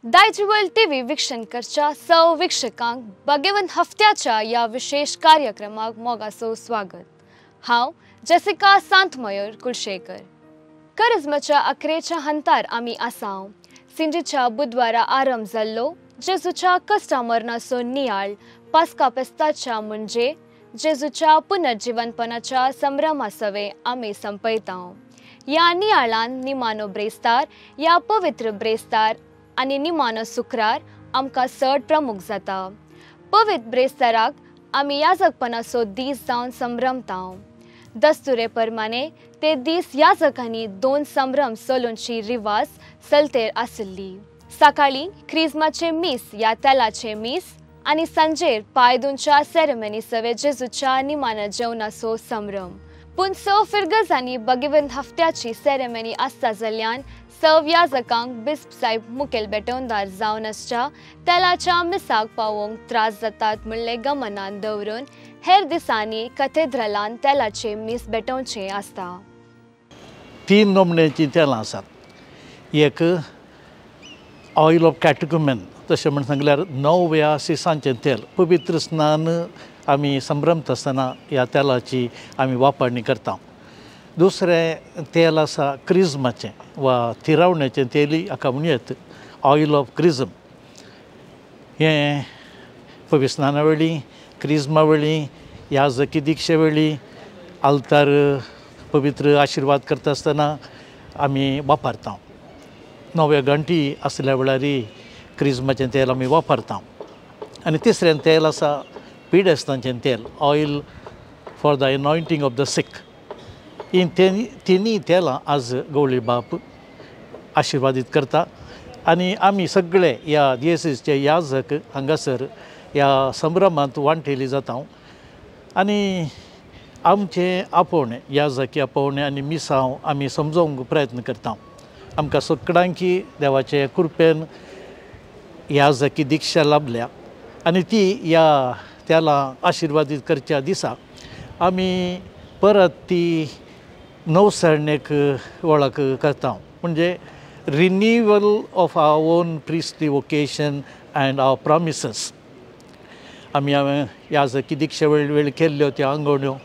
दायजिवर्ल्ड TV वीक्षण करच्या सौ वीक्षकांक भाग्यवंत हफ्त्याच्या या विशेष कार्यक्रमाक मोगासो स्वागत। हांव जेसिका सांतमयर कुलशेखर। करिज्माच्या अकरेच्या हंतार आमी आसाव। सिंजीच्या बुधवारा आरंभ जाल्लो जेजूच्या कश्टा मरणाचो नियाळ पास्का पेस्ताच्या म्हणजे जेजूच्या पुनर्जीवनपणाच्या संभ्रमा सवे आमी संपयताव। ह्या नियाळान निमानो ब्रेस्तार या पवित्र ब्रेस्तार आनी निमानो शुक्रार आमकां चड प्रमुख जाता। पवित्र ब्रेस्ताराक आमी याजकपणाचो दीस जावन संभ्रमताव। दस्तुरे प्रमाणे ते दीस याजकांनी दोन संभ्रम चलोवची रिवाज चलतेर आशिल्ली। सकाळीं क्रिज्माचें मीस या तेलाचें मीस आनी सांजेर पांय धुवच्या सेरेमनी सवे जेजूच्या निमाण्या जेवणाचो संभ्रम। पूण स फिरगजांनी भगवंत हफ्त्याची सेरेमनी आसता जाल्ल्यान सव याजकांक बिस्प साहेब मुखेल बेटवणदार जावन आसच्या तेलाच्या मिसाक पावोवंक त्रास जातात म्हणलें गमनान दवरून हेर दिसांनी कथेद्रलान तेलाचें मीस बेटोवचें आसता। तीन नमण्याचीं तेलां आसात। एक ऑयल ऑफ कॅटेक्युमेन, तशें म्हण सांगल्यार नव्या सिसांचें तेल। पवित्र स्नान आमी संभ्रमता आसतना ह्या तेलाची आमी वापरणी करता। दुसरें तेल आसा क्रिज्माचें वा थिरावण्याचें तेलूय हाका म्हणयत, ऑयल ऑफ क्रिज्म। हें पवित्र स्नाना वेळी, क्रिज्मा वेळी, याजकी दिक्षे वेळी, आल्तार पवित्र आशिर्वाद करता आसतना आमी वापरता। नव्या घंटी आसल्या वेळार क्रिज्माचें तेल आमी वापरता। आनी तिसरें तेल आसा पिडेस्तांचें तेल, oil for the anointing of the sick. हीं तिनूय तेलां आज गवळी बाप आशिर्वादीत करता आनी आमी सगळे ह्या दियेसीसचे याजक हांगासर ह्या संभ्रमांत वांटेली जाता। आनी आमचें आपोवणें, याजकी आपोवणें आनी मिसांव आमी समजोवंक प्रयत्न करता। आमकां सगळ्यांकी देवाचे कृपेन याजकी दिक्षा लाभल्या आनी ती ह्या तेलां आशिर्वादीत करच्या दिसा आमी परत ती नवसरणेक वळख करता। म्हणजे renewal of our own priestly vocation and our promises. आमी याजकी दिक्षा वेळ वेळ केल्ल्यो त्यो आंगवण्यो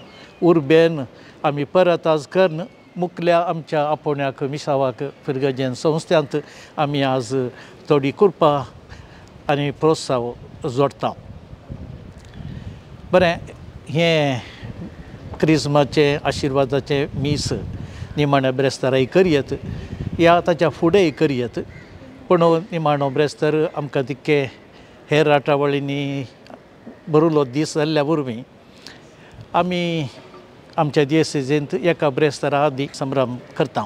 उर्बेन आमी परत आज करून मुखल्या आमच्या आपोवण्याक मिसावाक फिरगजेन संस्थ्यांत आमी आज थोडी कृपा आनी प्रोत्साह जोडटा। बरें, हें क्रिज्माचें आशिर्वादाचें मीस निमाण्या ब्रेस्ताराय करयत या ताच्या फुडेंय करयत, पूण निमाणो ब्रेस्तार आमकां तितके हेर राटावळींनी बरुलो दीस जाल्ल्या वरवीं आमी आमच्या दियेसेजींत एका ब्रेस्तारा आदी संभ्रम करता।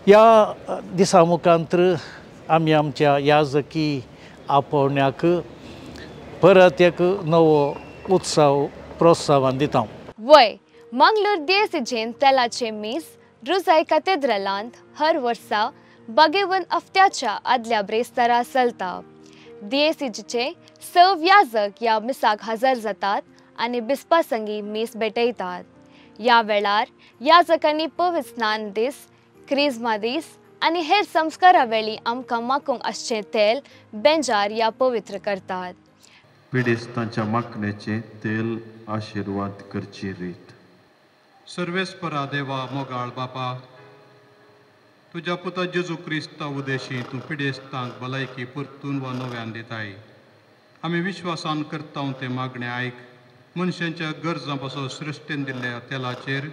ह्या दिसा मुखांत आमी आमच्या याजकी आपोवण्याक परत एक नवो उत्सव प्रोत्साहन दिता। वय मंगलोर दियेसेजींत तेलाचें मीस रुजाय कथेद्रलांत हर वर्सा बागेवन हफ्त्याच्या आदल्या ब्रेस्तारा चलता। दियेसेजीचे सव याजक ह्या मिसाक हजर जातात आनी बिस्पा संगी मीस भेटयतात। ह्या वेळार याजकांनी पवित्र स्नान दीस, क्रिज्मा दीस आनी हेर संस्कारा वेळी आमकां माकूंक आसचें तेल बेंजार या पवित्र करतात। पिडेस्तांच्या मागण्याचें तेल आशिर्वाद करची रीत। सर्वेस्परा देवा मोगाळ बापा, तुज्या पुता जेजू क्रिस्ता उदेशी तूं पिडेस्तांक भलायकी परतून वा नव्यान दिताय। आमी विश्वासान करता तें मागणें आयक। मनशांच्या गरजां पासून सृश्टीन दिल्ल्या तेलाचेर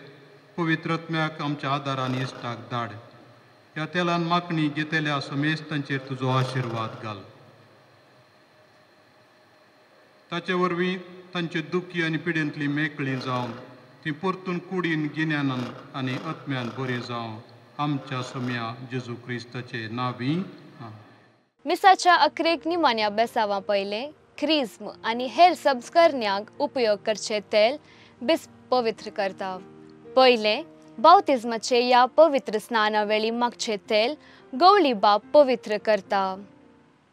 पवित्रत्म्याक आमच्या आदारान इश्टाक धाड। ह्या तेलान मागणी घेतल्या समेस्तांचेर तुजो आशिर्वाद घाल। ताचे वरवीं तांचे दुखी आनी पिडेंतली मेकळी जावन ती परतून कुडीन गिन्यानान आनी आत्म्यान बरी जावं। आमच्या सोम्या जेजू क्रिस्ताचे नांवी। मिसाच्या अकरेक निमाण्या बेसावां पयलें क्रिज्म आनी हेर संस्करण्यांक उपयोग करचें तेल बिस्प पवित्र करता। पयलें बाप्तिज्माचे या पवित्र स्नाना वेळी मागचें तेल गवळी बाप पवित्र करता।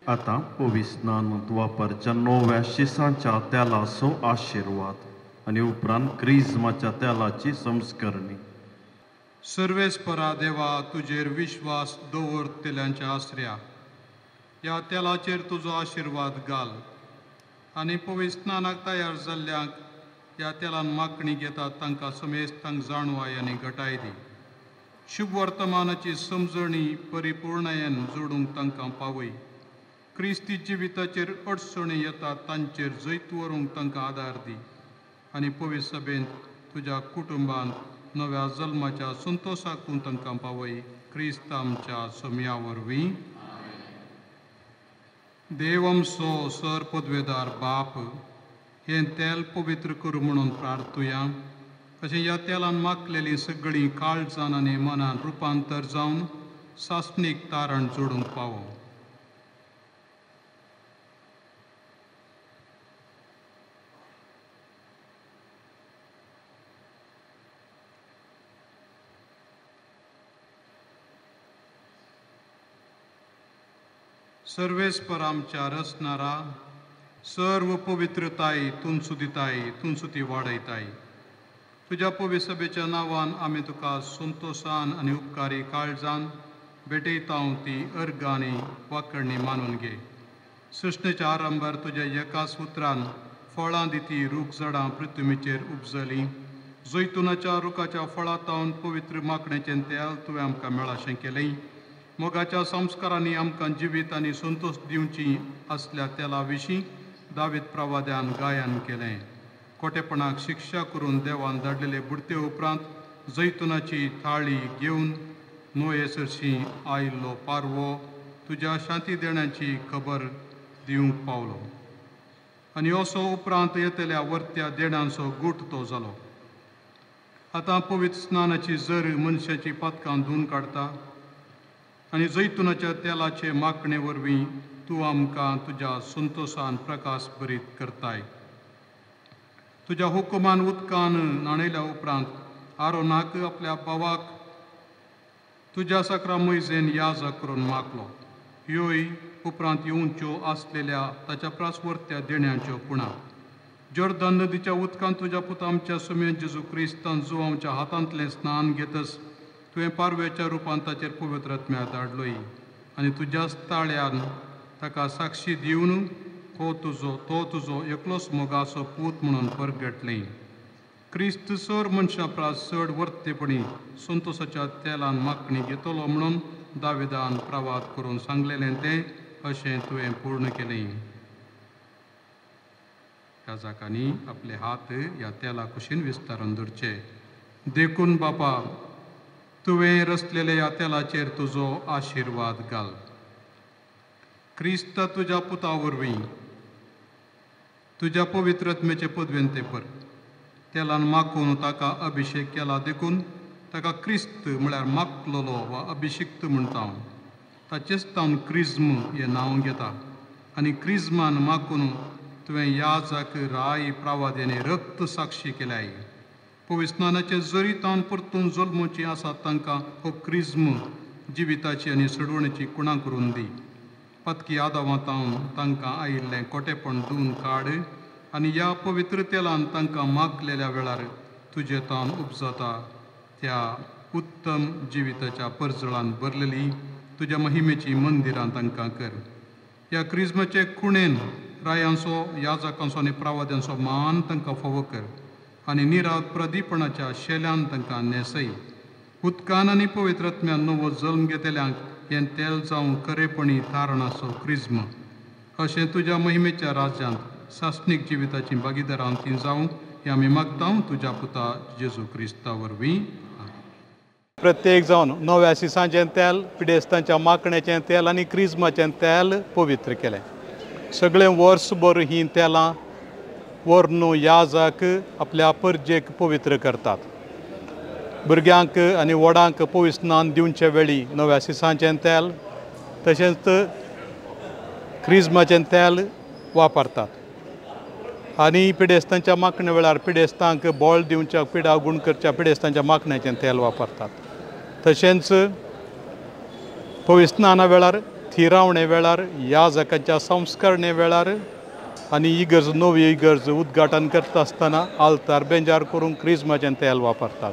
आतां पवित्र स्नानांत वापरच्या नव्या शिसांच्या तेलाचो आशिर्वाद आनी उपरांत क्रिज्माच्या तेलाची संस्करणी। सर्वेस्परा देवा, तुजेर विश्वास दवरतल्यांच्या आसऱ्या ह्या तेलाचेर तुजो आशिर्वाद घाल आनी पवित्र स्नानाक तयार जाल्ल्यांक ह्या तेलान मागणी घेतात तांकां समेस्तांक जाणवाय आनी घटाय दी. शुभ वर्तमानाची समजणी परिपूर्णयेन जोडूंक तांकां पावय. क्रिस्ती जिविताचेर अडचणी येतात तांचेर जैत व्हरूंक तांकां आदार दी आनी पवित्र सभेंत तुज्या कुटुंबान नव्या जल्माच्या संतोशाक तूं तांकां पावय. क्रिस्त आमच्या सोम्या वरवीं. देव आमचो सर पदवेदार बाप, हें तेल पवित्र करूं म्हणून प्रार्थुया. अशें ह्या तेलान मागलेलीं सगळीं काळजान आनी मनान रुपांतर जावन सासणीक तारण जोडूंक पावो. सर्वेस्पर आमच्या रचणारा, सर्व पवित्रताय तुमचो दिताय, तुमचो ती वाडयताय. तुज्या पवित्र सभेच्या नांवान आमी तुका संतोशान आनी उपकारी काळजान भेटयता. ती अर्गां आनी वाकरणी मानून घे. सृश्टीच्या आरंभार तुज्या एकाच उतरान फळां दिती रूख झाडां पृथ्वीचेर उपजलीं. जैतुनाच्या रुखाच्या फळां तावन पवित्र मागणेचें तेल तुवें आमकां मेळाशें केलें. मोगाच्या संस्कारांनी आमकां जिवीत आनी संतोश दिवची आसल्या तेला विशीं दावीद प्रवाद्यान गायन केलें. खोटेपणाक शिक्षा करून देवान धाडलेले बुडते उपरांत जैतुनाची थाळी घेवन नोये सरशी आयिल्लो पारवो तुज्या शांती देण्याची खबर दिवंक पावलो आनी असो उपरांत येतल्या वर्त्या देण्यांचो गूट तो जालो. आतां पवित्र स्नानाची जर मनशाची पातकां धुवन काडटा आनी जैतुनाच्या तेलाचे मागणे वरवीं तूं आमकां तुज्या संतोशान प्रकाश भरीत करताय. तुज्या हुकुमान उदकान न्हाणयल्या उपरांत आरोनाक आपल्या भावाक तुज्या साकरा मैजेन याज करून मागलो. ह्योय उपरांत येवच्यो आसलेल्या ताच्या प्रासवर्त्या देण्यांच्यो खुणा. जोर्दन नदीच्या उदकान तुज्या पुता आमच्या सुम्यान जेजू क्रिस्तान जो आमच्या हातांतलें स्नान घेतस तुवें पारव्याच्या रुपान ताचेर पवित्र आत्म्या धाडलोय आनी तुज्याच ताळ्यान ताका साक्षी दिवन हो तुजो तो तुजो एकलोच मोगाचो पूत म्हणून परगटलें. क्रिस्त सर मनशां प्रास चड वर्तेपणी संतोशाच्या तेलान मागणी घेतलो म्हणून दाविदान प्रवाद करून सांगलेलें तें अशें तुवें पूर्ण केलें. ह्या जाकांनी आपले हात ह्या तेला कुशीन विस्तारून धरचे. देखून बापा, तुवें रचलेल्या ह्या तेलाचेर तुजो आशिर्वाद घाल. क्रिस्त तुज्या पुता वरवीं तुज्या पवित्र आत्म्याचे पदवेन ते पर तेलान माखून ताका अभिशेक केला. देखून ताका क्रिस्त म्हळ्यार माखलेलो वा अभिशिक्त म्हणटा हांव. ताचेच तावन क्रिज्म हें नांव घेता आनी क्रिज्मान माखून तुवें याजाक राय प्रावाद्याने रक्त साक्षी केल्याय. पवित्र स्नानाचे जरी तावन परतून जल्मोची आसात तांकां हो क्रिज्म जिविताची आनी सोडवणेची कुणां करून दी. पातकी आदावां तावन तांकां आयिल्लें कोटेपण धुवन काड आनी ह्या पवित्र तेलान तांकां मागलेल्या वेळार तुजे तावन उपजता त्या उत्तम जिविताच्या परजळान भरलेली तुज्या महिमेची मंदिरां तांकां कर. ह्या क्रिज्माचे खुणेन रायांचो याजकांचो आनी प्रावाद्यांचो मान तांकां फावो कर आनी निराव प्रदीपणाच्या शेल्यान तांकां न्हेसय. उदकान आनी पवित्र आत्म्यान नवो जल्म घेतल्यांक हें तेल जावं खरेपणी तारणाचो क्रिज्म. अशें तुज्या महिमेच्या राज्यांत सासणीक जिविताची भागीदारां ती जावं हें आमी मागता तुज्या पुता जेजू क्रिस्ता वरवीं. प्रत्येक जावन नव्या सिसांचें तेल, पिडेस्तांच्या माकण्याचें तेल आनी क्रिज्माचें तेल पवित्र केलें. सगळें वर्सभर हीं तेलां व्हरून याजाक आपल्या परजेक पवित्र करतात. भुरग्यांक आनी व्हडांक पवित्र स्नान दिवचे वेळी नव्या सिसांचें तेल तशेंच क्रिज्माचें तेल वापरतात. आनी पिडेस्तांच्या मागण्या वेळार पिडेस्तांक बळ दिवच्या, पिडा गूण करच्या पिडेस्तांच्या मागण्याचें तेल वापरतात. तशेंच पवित्र स्नाना वेळार, थिरावणे वेळार, याजकाच्या संस्करणे वेळार आनी इगर्ज नवी इगर्ज उद्घाटन करता आसतना आल्तार बेंजार करूंक क्रिज्माचें तेल वापरतात.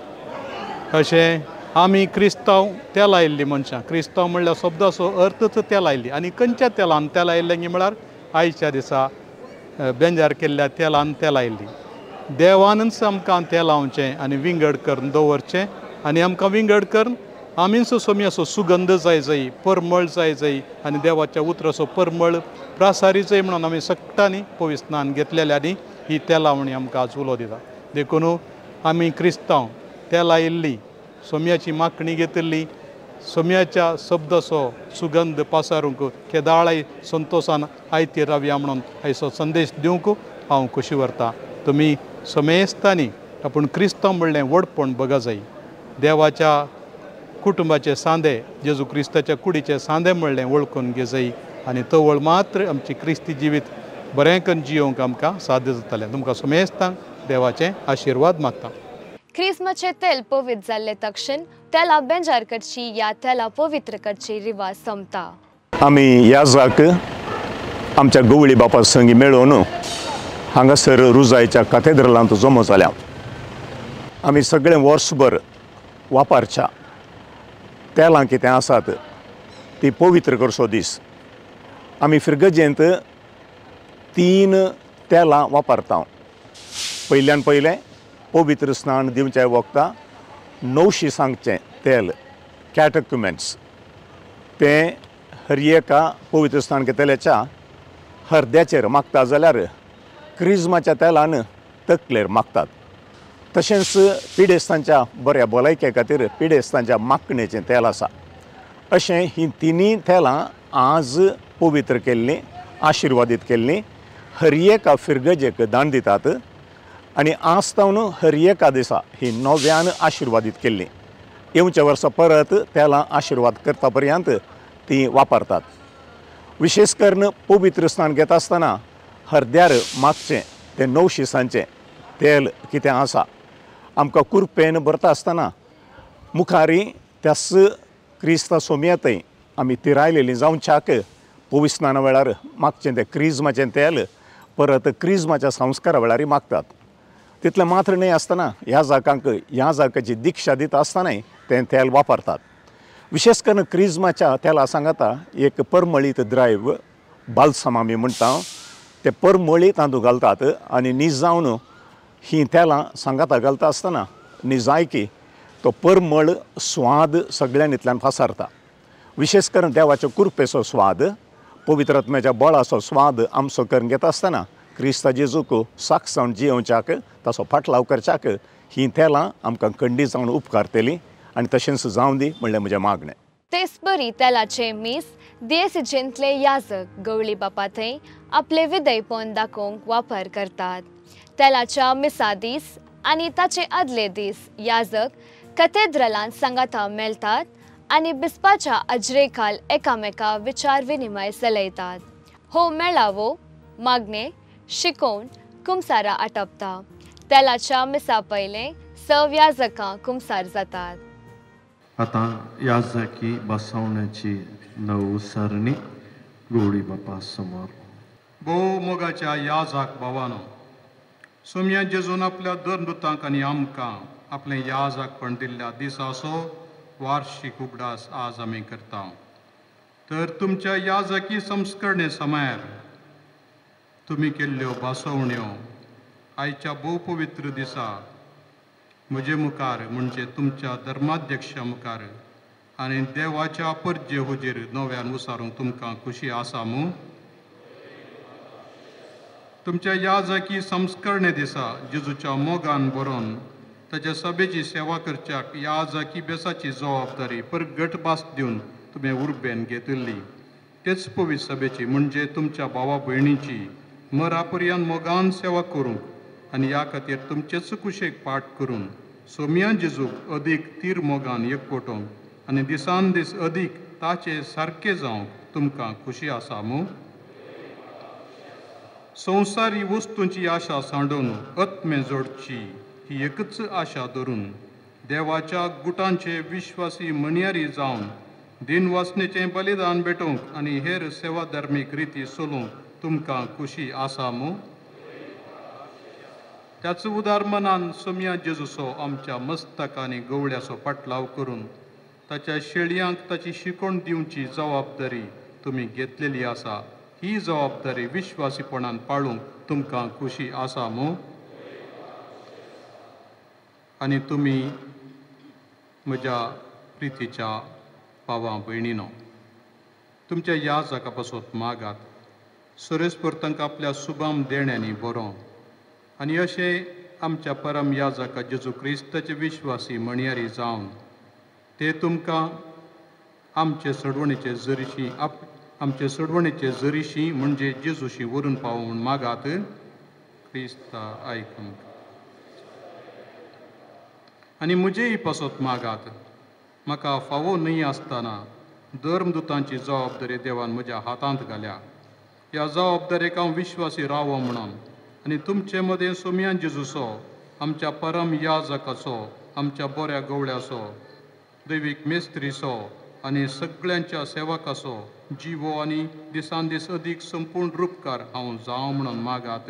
अशें आमी क्रिस्तांव तेल आयिल्लीं मनशां. क्रिस्तांव म्हणल्यार शब्दाचो अर्थच तेल आयिल्ली आनी खंयच्या तेलान तेल आयिल्लें म्हळ्यार आयच्या दिसा बेंजार केल्ल्या तेलान तेल आयिल्ली. देवानच आमकां तेल लावचें आनी विंगड करून दवरचें आनी आमकां विंगड करून आमीच सोम्याचो सुगंध जाय जाय, परमळ जाय जाय आनी देवाच्या उतराचो परमळ प्रासारी जाय म्हणून आमी सगळ्यांनी पवित्र स्नान घेतलेल्यांनी ही तेलावणी आमकां आज उलो दिता. देखून आमी क्रिस्तांव तेल आयिल्ली, सोम्याची मागणी घेतिल्ली, सोम्याच्या शब्दाचो सुगंध पासारूंक केदाळाय संतोशान आयती रावया म्हणून आयचो संदेश दिवंक हांव खोशी व्हरता. तुमी समेस्तांनी आपूण क्रिस्तांव म्हणलें व्हडपण बगा जाय. देवाच्या कुटुंबाचे सांदे, जेजू क्रिस्ताच्या कुडीचे सांदे म्हणलें वळखून घेजाय आनी तवळ मात्र आमची क्रिस्ती जिवीत बरें करून जियोवंक आमकां साध्य जातलें. तुमकां समेस्तांक देवाचे आशिर्वाद मागता. क्रिस्माचें तेल पवित्र जाल्ले तक्षण तेला बेंजार करची या तेला पवित्र करची रिवाज सोंपता. आमी याजाक आमच्या गवळी बापा संगी मेळोवन हांगासर रुजायच्या काथेद्रलांत जमो जाल्या. आमी सगळें वर्सभर वापरच्या तेलां कितें आसात ती पवित्र करचो दीस. आमी फिरगजेंत 3 तेलां वापरता. पयल्यान पयलें पवित्र स्नान दिवच्या वखदां 900 सांगचें तेल कॅटक्युमेंट्स तें हर एका पवित्र स्नान घेतल्याच्या हरद्याचेर मागता जाल्यार क्रिज्माच्या तेलान तकलेर मागतात. तशेंच पिडेस्तांच्या बऱ्या भलायके खातीर पिडेस्तांच्या मागणेचें तेल आसा. अशें हीं तिनूय तेलां आज पवित्र केल्लीं, आशिर्वादीत केल्लीं हर एका फिरगजेक दान दितात आनी आज तावन हर एका दिसा ही नव्यान आशिर्वादीत केल्ली. येवच्या वर्सा परत तेलां आशिर्वाद करता पर्यंत ती वापरतात. विशेष करून पवित्र स्नान घेता आसतना हरद्यार मागचें तें 900 सांचें तेल कितें आसा आमकां कुरपेन भरता आसतना मुखारी त्याच क्रिस्ता सोम्यातय आमी तिरायलेली जावच्याक पवित्र स्नाना वेळार मागचें तें क्रिज्माचें तेल परत क्रिज्माच्या संस्कारा वेळारय मागतात. तितलें मात्र न्हय आसतना ह्या जाकांक ह्या जाकाची दिक्षा दिता आसतनाय तें तेल वापरतात. विशेष करून क्रिज्माच्या तेला सांगाता एक परमळीत द्रायव बालसम आमी म्हणटा ते परमळी तांदूळ घालतात आनी निजावन हीं तेलां सांगाता घालता आसतना निजायकी तो परमळ स्वाद सगळ्यांतल्यान फासारता. विशेष करून देवाच्या कुरपेचो स्वाद, पवित्र आत्म्याच्या बळाचो स्वाद आमचो करून घेता आसतना क्रिस्ता जेजूक साक्ष जावन जियोवच्याक ताचो फाटलाव करच्याक हीं तेलां आमकां खंडीत जावन उपकारतलीं आनी तशेंच जावं दी म्हणलें म्हजें मागणें. तेच परी तेलाचे मीस देसजेंतले याजक गवळी बापा थंय आपले विदयपण दाखोवंक वापर करतात. तेलाच्या मिसा दीस आनी ताचे आदले दीस याजक कथेद्रलांत सांगाता मेळटात आनी बिस्पाच्या अजरेखाल एकामेका विचार विनिमय चलयतात. हो मेळावो मागणे शिकोवन कुमसारा आटपता. तेलाच्या मिसा पयलें सव याजकां कुमसार जातात. आतां याजकी बसवण्याची नव सरणी गोडी बापा समोर. भोव मोगाच्या याजाक भावानो, सोम्या जेजून आपल्या धर्मदूतांक आनी आमकां आपलें याजाकपण दिल्ल्या दिसाचो वार्षिक उगडास आज आमी करता. तर तुमच्या याजकी संस्करणे समयार तुमी केल्ल्यो भासोवण्यो आयच्या भोव पवित्र दिसा म्हजे मुखार म्हणजे तुमच्या धर्माध्यक्षा मुखार आनी देवाच्या परजे हुजीर नव्यान उसारूंक तुमकां खुशी आसा मू? तुमच्या याजकी संस्करणे दिसा जेजूच्या मोगान बरोवन ताच्या सभेची सेवा करच्याक याजकी बेसाची जबाबदारी परगट भास दिवन तुमी उर्बेन घेतिल्ली तेच पवित्र सभेची म्हणजे तुमच्या भावा भयणीची मरापर्यंत मोगान सेवा करूंक आनी ह्या खातीर तुमचेच कुशेक पाठ करून सोम्या जेजूक अदीक तीर मोगान एकवटोवंक आनी दिसान दीस अदीक ताचे सारके जावंक तुमकां खुशी आसा मू? संवसारी वस्तूंची आशा सांडोवन आत्मे जोडची ही एकच आशा धरून देवाच्या गुटांचे विश्वासी मणयारी जावन दिनवासनेचें बलिदान भेटोवंक आनी हेर सेवा धार्मीक रिती चलोवंक तुमकां खुशी आसा मू? त्याच उदार मनान सोमया जेजूचो आमच्या मस्तकांनी गवळ्याचो पाटलाव करून ताच्या शेळयांक ताची शिकवण दिवची जबाबदारी तुमी घेतलेली आसा. ही जबाबदारी विश्वासीपणान पाळूंक तुमकां खुशी आसा मू? आनी तुमी म्हज्या प्रितीच्या भावां भयणीनो, तुमच्या ह्या जाका पासत मागात सुरेशपूर तांकां आपल्या सुबाम देण्यांनी बरो आनी अशें आमच्या परम याजका जेजू क्रिस्ताचे विश्वासी म्हणयारी जावन ते तुमकां आमचे सोडवणेचे जरीशी आमचे सोडवणेचे जरीशी म्हणजे जेजूशी व्हरून पावो म्हूण मागात. क्रिस्ता आयक आमकां. आनी म्हजेय पासत मागात, म्हाका फावो न्हय आसतना धर्मदुतांची जबाबदारी देवान म्हज्या हातांत घाल्या. ह्या जबाबदारेक हांव विश्वासी रावो म्हणून आनी तुमचे मदें सोमयान जेजूचो आमच्या परम याजकाचो आमच्या बऱ्या गवळ्याचो दैवीक मेस्त्रीचो आनी सगळ्यांच्या सेवकाचो जिवो आनी दिसान दीस अदीक संपूर्ण रुपकार हांव जावं म्हणून मागात.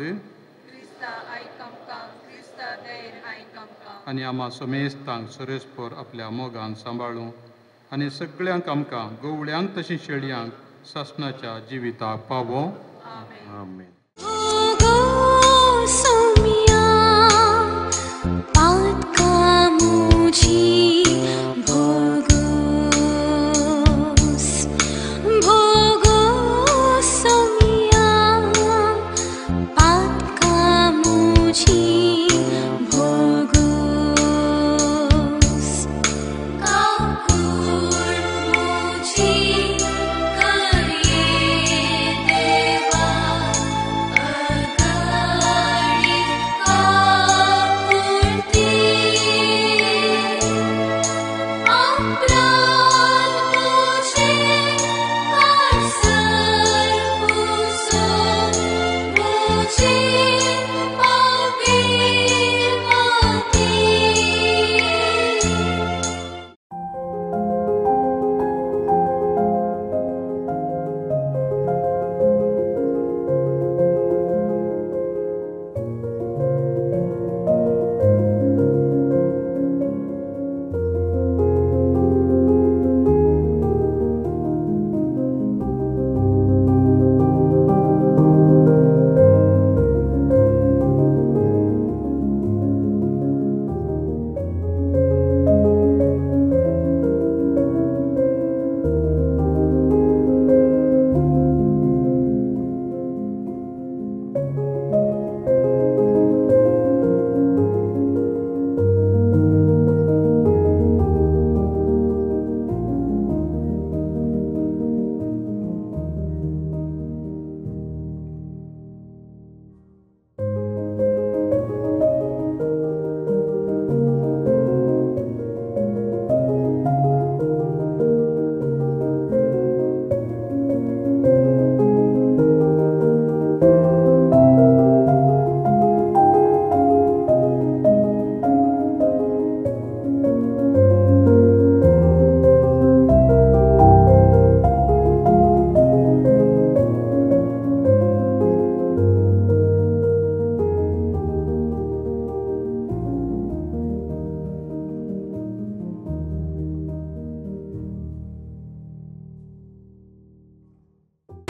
आनी आमा समेस्तांक सुरेशपूर आपल्या मोगान सांबाळूं आनी सगळ्यांक आमकां गवळ्यांक तशें शेळयांक सासणाच्या जिविताक पावो. आमेन.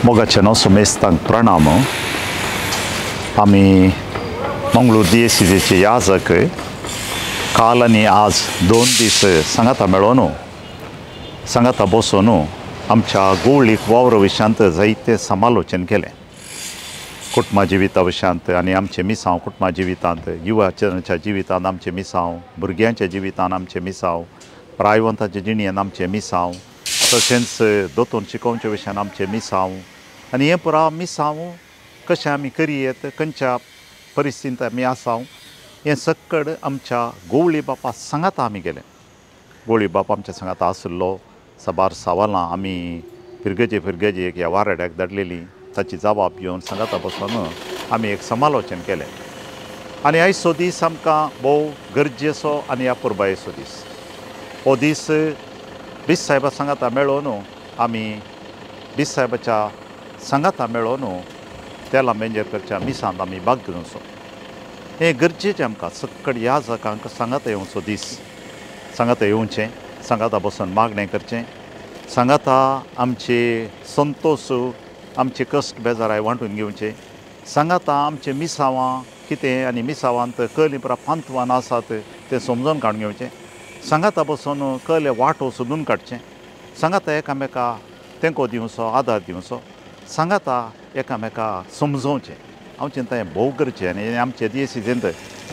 मोगाच्या नांव समेस्तांक प्रणाम. आमी मंगळूर दियेसीचे याजक काल आनी आज 2 दीस सांगाता मेळोन सांगाता बसून आमच्या गोवळीक वावर विशयांत जायते समालोचन केलें. कुटुंबा जिविता विशयांत आनी आमचें मिसांव कुटुंबा जिवितांत, युवाच्या जिवितांत आमचें मिसांव, भुरग्यांच्या जिवितांत आमचें मिसांव, प्रायवंताच्या जिणेंत आमचें मिसांव, तशेंच दोतोन शिकोवच्या विशयान आमचें मिसांव आनी हें पुरा मिसांव कशें आमी करयेत, खंयच्या परिस्थितींत आमी आसाव, हें सक्कड आमच्या गोवळी बापा सांगाता आमी गेले. गोवळी बाप आमच्या सांगाता आशिल्लो. साबार सवालां आमी फिरगजे फिरगजे एक ह्या वाराड्याक धाडलेली, ताची जबाब घेवन सांगाता बसून आमी एक समालोचन केलें. आनी आयचो दीस आमकां भोव गरजेचो आनी अपुरबायेचो दीस. हो दीस बीस साहेबा सांगाता मेळोन आमी बीस साहेबाच्या सांगाता मेळोन तेला मेंजर करच्या मिसांत आमी भाग घेवचो. हें गरजेचें आमकां सक्कड याजकांक सांगाता येवचो दीस, सांगाता येवचें, सांगाता बसून मागणें करचें, सांगाता आमचे संतोश आमचे कश्ट बेजाराय वांटून घेवचें, सांगाता आमचे मिसावां कितें आनी मिसावांत कहलीं पुरा पांतवान आसात तें समजून काडून घेवचें, सांगाता बसून कहले वांटो सोदून काडचें, सांगाता एकामेका तेंको दिवचो, आदार दिवचो, सांगाता एकामेका समजोवचें. हांव चिंता हें भोव गरजेचें आनी आमचे दियेसीजेंत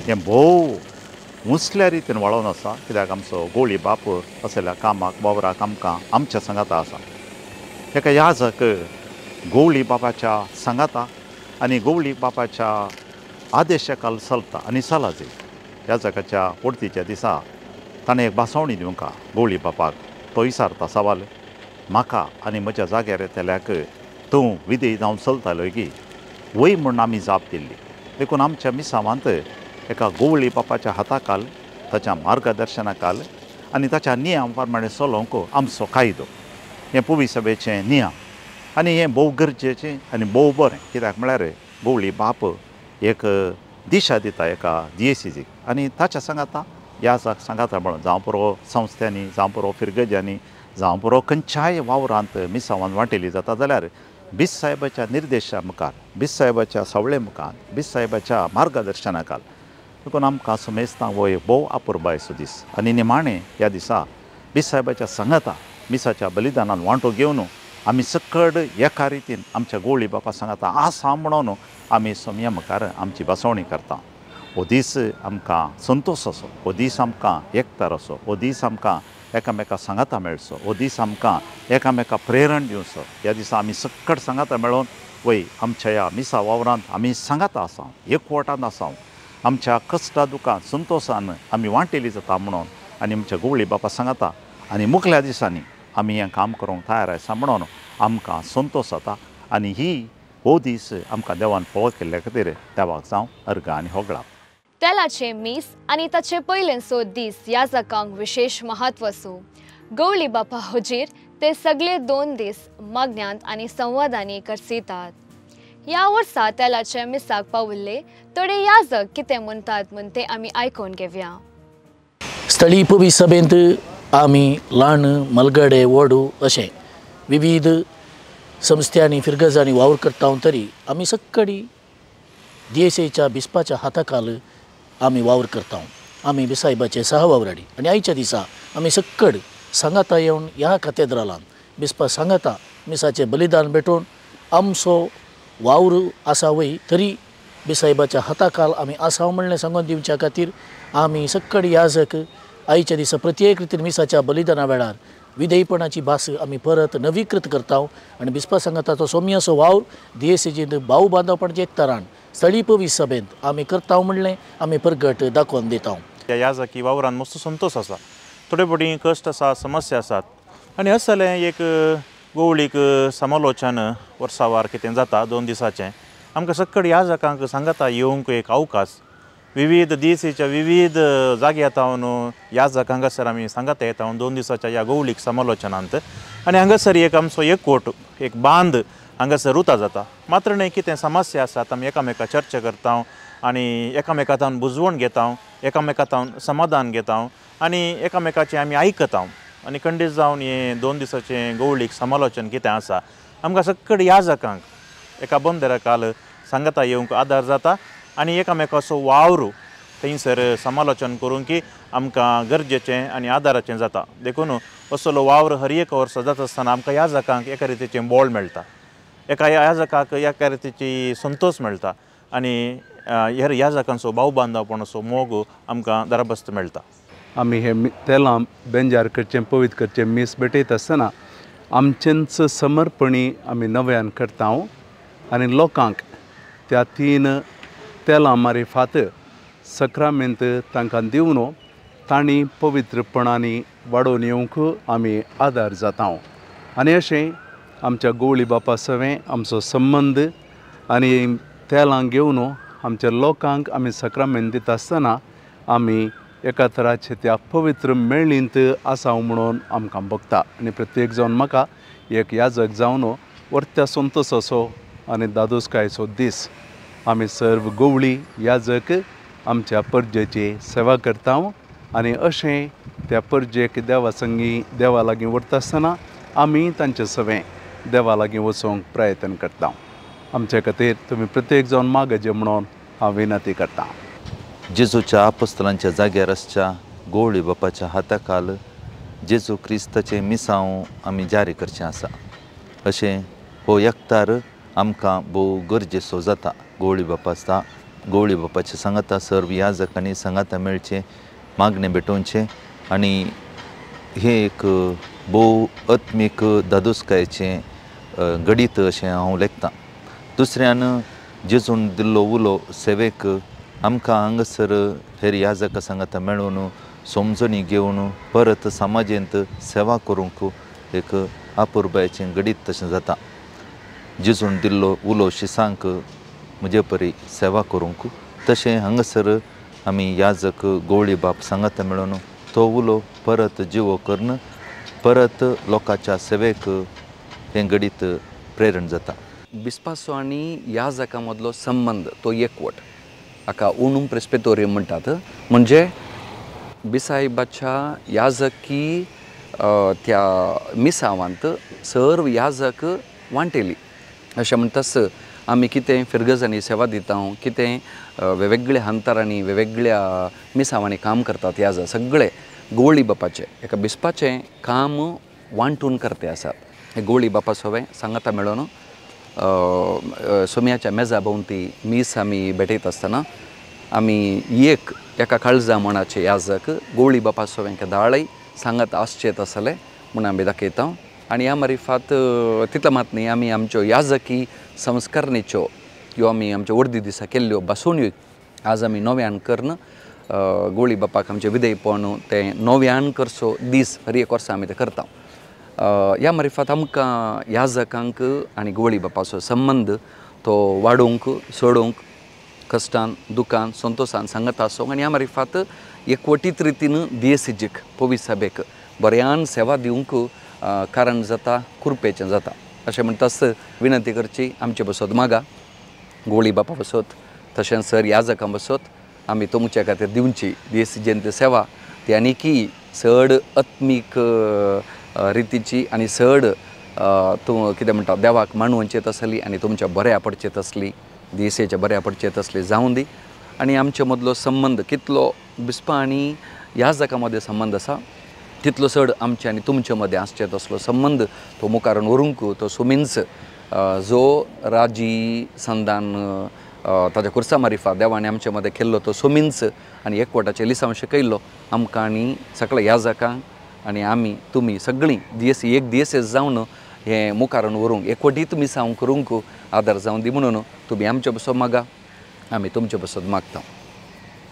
हें भोव उंचल्या रितीन वाळोवन आसा, कित्याक आमचो गोळी बाप असल्या कामाक वावराक आमकां आमच्या सांगाता आसा. एका याजक गोवळी बापाच्या सांगाता आनी गोवळी बापाच्या आदेशाकाल चलता आनी चलाजे. याजकाच्या वडतीच्या दिसा ताणें एक भासावणी दिवंका गोवळी बापाक. तो विचारता सवाल, म्हाका आनी म्हज्या जाग्यार येतल्याक तूं विधेय जावन चलतालो की वय म्हूण आमी जाप दिल्ली. देखून आमच्या मिसावांत एका गोवळी बापाच्या हाताखाल, ताच्या मार्गदर्शनाखाल आनी ताच्या नियम प्रमाणे चलोवंक आमचो कायदो, हें पुवी सभेचें नियम आनी हें भोव गरजेचें आनी भोव बरें. कित्याक म्हळ्यार गोवळी बाप एक दिशा दिता एका दियेसीजीक आनी ताच्या सांगाता याजक सांगाता म्हणून जावं पुरो संस्थ्यांनी, जावं पुरो फिरगजांनी, जावं पुरो खंयच्याय वावरांत मिसावान वांटेली जाता जाल्यार बीस साहेबाच्या निर्देशा मुखार, बीस साहेबाच्या सावळे मुखार, बीस साहेबाच्या मार्गदर्शनाखाल. देखून आमकां समेस्तांक हो एक भोव अपुरबायेचो दीस आनी निमाणें ह्या दिसा बीस साहेबाच्या सांगाता मिसाच्या बलिदानान वांटो घेवन आमी सकड एका रितीन आमच्या गोवळी बापा सांगाता आसा म्हणून आमी सोमया मुखार आमची बसवणी करता. हो दीस आमकां संतोश असो, हो दीस आमकां एकतार असो, हो दीस आमकां एकामेका सांगाता मेळचो, हो दीस आमकां एकामेका प्रेरण दिवचो. ह्या दिसा आमी सक्कड सांगाता मेळोवन वय आमच्या ह्या मिसा वावरांत आमी सांगाता आसा, एकवटांत आसा, आमच्या कश्टा दुखां संतोशान आमी वांटेली जाता म्हणून आनी आमच्या गोवळी बापा सांगाता आनी मुखल्या दिसांनी आमी हें काम करूंक तयार आसा म्हणून आमकां संतोश जाता. आनी ही हो दीस आमकां देवान फळ केल्ल्या खातीर देवाक जावं अर्गां आनी होगळां. तेलाचे मीस आनी ताचे पयलेंचो दीस याजकांक विशेश महत्व आसो. गवळी बापा हुजीर ते सगळे 2 दीस मागण्यांत आनी संवादांनी करसितात. ह्या वर्सा तेलाचे मिसाक पावल्ले थोडे याजक कितें म्हणटात म्हण ते आमी आयकून घेवया. स्थळी पवी सभेंत आमी ल्हान मलगडे वडू अशें विविध संस्थ्यांनी फिरगजांनी वावर करता तरी आमी सक्कडी दियेसेच्या बिस्पाच्या हाताखाल आमी वावर करता. आमी बिसायबाचे सहवावराडी आनी आयच्या दिसा आमी सक्कड सांगाता येवन ह्या कातेद्रालान बिस्पा सांगाता मिसाचें बलिदान भेटोवन आमचो वावर आसा वय तरी बिसायबाच्या हाताखाल आमी आसा म्हणलें सांगून दिवच्या खातीर आमी सक्कड याजक आयच्या दिसा प्रत्येक रितीन मिसाच्या बलिदाना वेळार विधेयपणाची भास आमी परत नवीकृत करता आनी बिस्पा सांगाताचो सोम्याचो वावर दियेसेजींत भाव बांदवपणाचे एकतारान स्थळी पवी सभेंत आमी करता म्हणलें आमी परगट दाखोवन दिता. ह्या याजकी वावरान मस्त संतोश आसा, थोडे फावटी कश्ट आसा, समस्या आसात आनी असलें एक गोवळीक समालोचन वर्सावार कितें जाता 2 दिसाचें आमकां सक्कड याजकांक सांगाता येवंक एक अवकाश विविध दिसेच्या विविध जाग्यार जावन याजक हांगासर आमी सांगाता येता 2 दिसाच्या ह्या गोवळीक समालोचनांत आनी हांगासर एक आमचो एकवट एक बांद हांगासर रुता जाता. मात्र न्हय कितें समस्या आसात आमी एकामेका चर्चा करता आनी एकामेका तावन बुजवण घेता, एकामेका तावन समाधान घेता आनी एकामेकाचें आमी आयकता आनी खंडीत जावन हें 2 दिसाचें गोवळीक समालोचन कितें आसा आमकां सक्कड याजकांक एका बंदराकाल सांगाता येवंक आदार जाता आनी एकामेकाचो वावर थंयसर समालोचन करूंक की आमकां गरजेचें आनी आदाराचें जाता. देखून असलो वावर हर एक वर्सा जाता आसतना आमकां याजकांक एका रितीचें बळ मेळटा, एका याजकाक एका रितीची संतोश मेळटा आनी ह्या याजकांचो भाव बांदवपणाचो मोग आमकां दरबस्त मेळटा. आमी हे तेलां बेंजार करचें पवित्र करचें मीस भेटयता आसतना आमचेंच समर्पणी आमी नव्यान करता आनी लोकांक त्या 3 तेलां मारिफात सक्रामेंत तांकां दिवन तांणी पवित्रपणांनी वाडोवन येवंक आमी आदार जाता. आनी अशें आमच्या गोवळी बापा सवें आमचो संबंद आनी तेलां घेवन आमच्या लोकांक आमी सक्रामेंत दिता आसतना आमी एका तराचे त्या पवित्र मेळींत आसा म्हणून आमकां भोगता. आनी प्रत्येक जावन म्हाका एक याजक जावन वर्त्या संतोसाचो आनी दादोसकायेचो दीस आमी सर्व गोवळी याजक आमच्या परजेची सेवा करता आनी अशें त्या परजेक देवा संगी देवा लागीं व्हरता आसतना आमी तांचे सवें देवा लागीं वचूंक प्रयत्न करता. आमचे खातीर तुमी प्रत्येक जावन मागचे म्हणून हांव विनंती करता. जेजूच्या आपोस्तलांच्या जाग्यार आसच्या गोवळी बापाच्या हाताखाल जेजू क्रिस्ताचें मिसांव आमी जारी करचें आसा. अशें हो एकतार आमकां भोव गरजेचो जाता. गोवळी बापा आसता, गोवळी बापाचे सांगाता सर्व याजकांनी सांगाता मेळचें, मागणें भेटोवचें आनी हें एक भोव आत्मीक दादोसकायेचें घडीत अशें हांव लेखतां. दुसऱ्यान जेजून दिल्लो उलो सेवेक आमकां हांगासर हेर याजकां सांगाता मेळून समजणी घेवन परत समाजेंत सेवा करूंक एक अपुरबायेचें घडीत तशें जाता. जेजून दिल्लो उलो शिसांक म्हजे परी सेवा करूंक तशें हांगासर आमी याजक गोवळी बाप सांगाता मेळून तो उलो परत जिवो करून परत लोकांच्या सेवेक हें घडीत प्रेरण जाता. बिस्पाचो आनी याजका मदलो संबंद तो एकवट हाका उणूम प्रेस्पेतोरियम म्हणटात. म्हणजे बिसायबाच्या याजकी त्या मिसावांत सर्व याजक वांटेली. अशें म्हणटास आमी कितें फिरगजांनी सेवा दिता, कितें वेगवेगळ्या हंतरांनी वेगवेगळ्या मिसावांनी काम करतात याजक सगळे गोवळी बापाचें एका बिस्पाचें काम वांटून करते आसात. हे गोवळी बापा सोवें सांगाता मेळोन सोम्याच्या मेजा भोंवती मीस आमी भेटयत आसतना आमी एक एका काळजा मनाचे याजक गोवळी बापा सोवें केदाळय सांगात आसचें तसलें म्हूण आमी दाखयता. आनी ह्या मारिफात तितलें मात न्ही, आमी आमच्यो याजकी संस्करणेच्यो ह्यो आमी आमच्यो वर्दी दिसा केल्ल्यो भासोण्यो आज आमी नव्यान करून गोवळी बापाक आमचें विधेयपण तें नव्यान करचो दीस हर एक वर्सा आमी तें करता. ह्या मारिफात आमकां याजकांक आनी गोवळी बापाचो संबंद तो वाडोवंक सोडोवंक कश्टान दुकान संतोशान सांगत आसूंक आनी ह्या मारिफात एकवटीत रितीन दियेसिजीक पवित्र सभेक बऱ्यान सेवा दिवंक कारण जाता, कुरपेचें जाता. अशें म्हणटास विनंती करची आमचे बसत मागा गोवळी बापा बसत तशेंच सर याजकां बसत आमी तुमच्या खातीर दिवची दियेसिजेंत सेवा ती आनीकी चड आत्मीक रितीची आनी चड तूं कितें म्हणटा देवाक मानवचे तसली आनी तुमच्या बऱ्या पडचे तसली दियेसेच्या बऱ्या पडचे तसली जावं दी. आनी आमचे मदलो संबंद कितलो बिस्पा आनी याजकां मदें संबंद आसा तितलो चड आमचे आनी तुमचे मदें आसचे तसलो संबंद तो मुखारून व्हरूंक तो सुमिन्स जो राजी संदान ताच्या कुर्सा मारिफा देवान आमचे मदें केल्लो तो सुमिन्स आनी एकवटाचें लिसांव शिकयल्लो आमकां आनी सगळ्या याजकांक आनी आमी तुमी सगळीं दियेसी एक दियेसेस जावन हें मुखारून व्हरूंक एकवटीत मिसांव करूंक आदार जावन दी म्हणून तुमी आमचे बसो मागा, आमी तुमचे बसत मागता.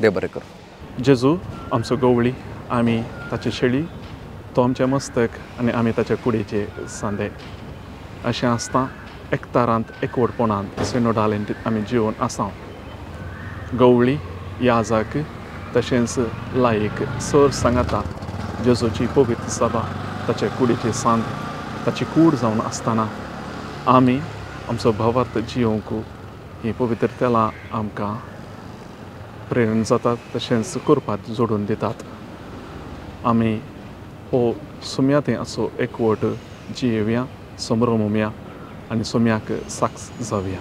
देव बरें करूं. जेजू आमचो गवळी, आमी ताची शेळी, तो आमचें मस्तक आनी आमी ताच्या कुडीचे सांदे. अशें आसता एकतारांत एकवटपणांत सिनोडालेंत आमी जिवन आसा. गवळी याजक तशेंच लायक सर सांगाता जेजूची पवित्र सभा ताचे कुडीचे सांद ताची कूड जावन आसतना आमी आमचो भावार्थ जियोवंक ही पवित्र तेलां आमकां प्रेरण जातात तशेंच करपाक जोडून दितात. आमी हो सुम्या थंय असो एकवट जियेवया, संभ्रमुया आनी सुम्याक साक्ष जावया.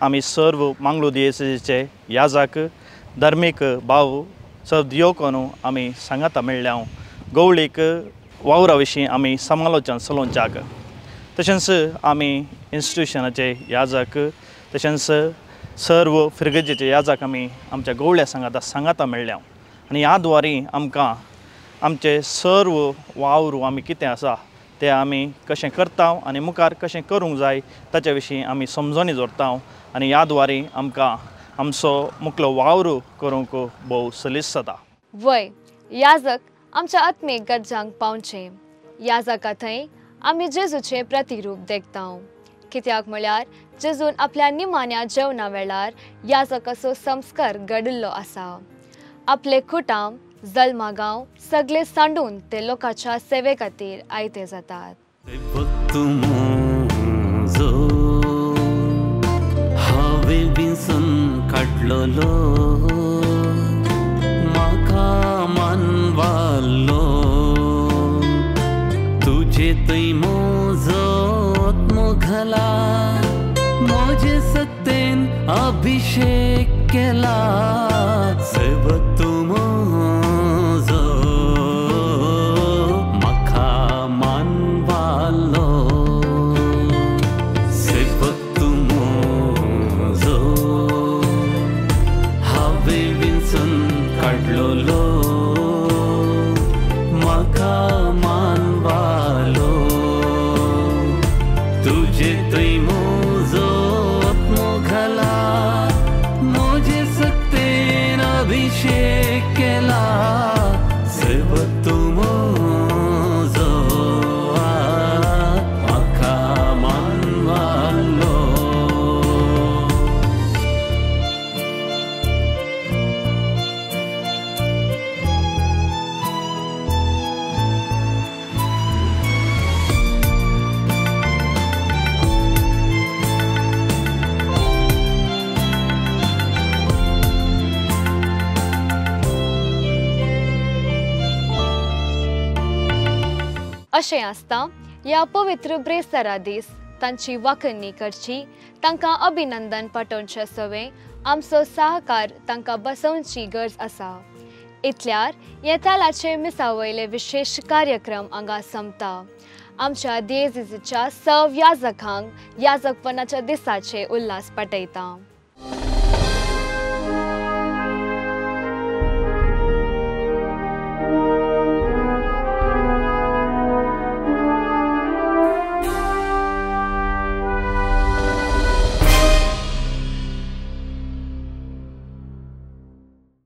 आमी सर्व मांगलोर दियेसेचे याजक धार्मीक भाव सर्व दियोकोन आमी सांगाता मेळ्ळ्या. गवळीक वावरा विशीं आमी समालोचन चलोवच्याक तशेंच आमी इन्स्टिट्युशनाचे याजक तशेंच सर्व फिरगजेचे याजक आमी आमच्या गवळ्या सांगाता सांगाता मेळ्ळ्या. आनी ह्या द्वारी आमकां आमचे सर्व वावर आमी कितें आसा ते आमी कशें करता आनी मुखार कशें करूंक जाय ताच्या विशीं आमी समजणी दवरता आनी ह्या द्वारी आमकां आमचो मुखलो वावर करूंक भोव सलीस जाता. वय याजक आमच्या आत्मीक गरजांक पावचें. याजका थंय आमी जेजूचें प्रतिरूप देखता. कित्याक म्हळ्यार जेजून आपल्या निमाण्या जेवणा वेळार याजकाचो संस्कार घडिल्लो आसा. आपले कुटाम जल्मागांव सगळे सांडून ते लोकांच्या सेवे खातीर आयते जातात. हांवें विंचून काडलेलो अभिषेक केला सेवक तूं म्हजो म्हाका मानवालो सेवक तूं म्हजो हांवें विंचून काडलोलो म्हाका मानवालो तुजे थंय म्हजो आत्मो घाला म्हजे सक्तेन अभिषेक केला सेवक तूं म्हजो म्हाका मानवालो. अशें आसता ह्या पवित्र ब्रेस्तारा दीस तांची वाखणी करची, तांकां अभिनंदन पाठोवचें सवें आमचो सहकार तांकां बसोवची गरज आसा. इतल्यार हे तेलाचे मिसा वयले विशेश कार्यक्रम हांगा सोंपता. आमच्या दियेजीच्या सव याजकांक याजकपणाच्या दिसाचे उल्हास पाठयता.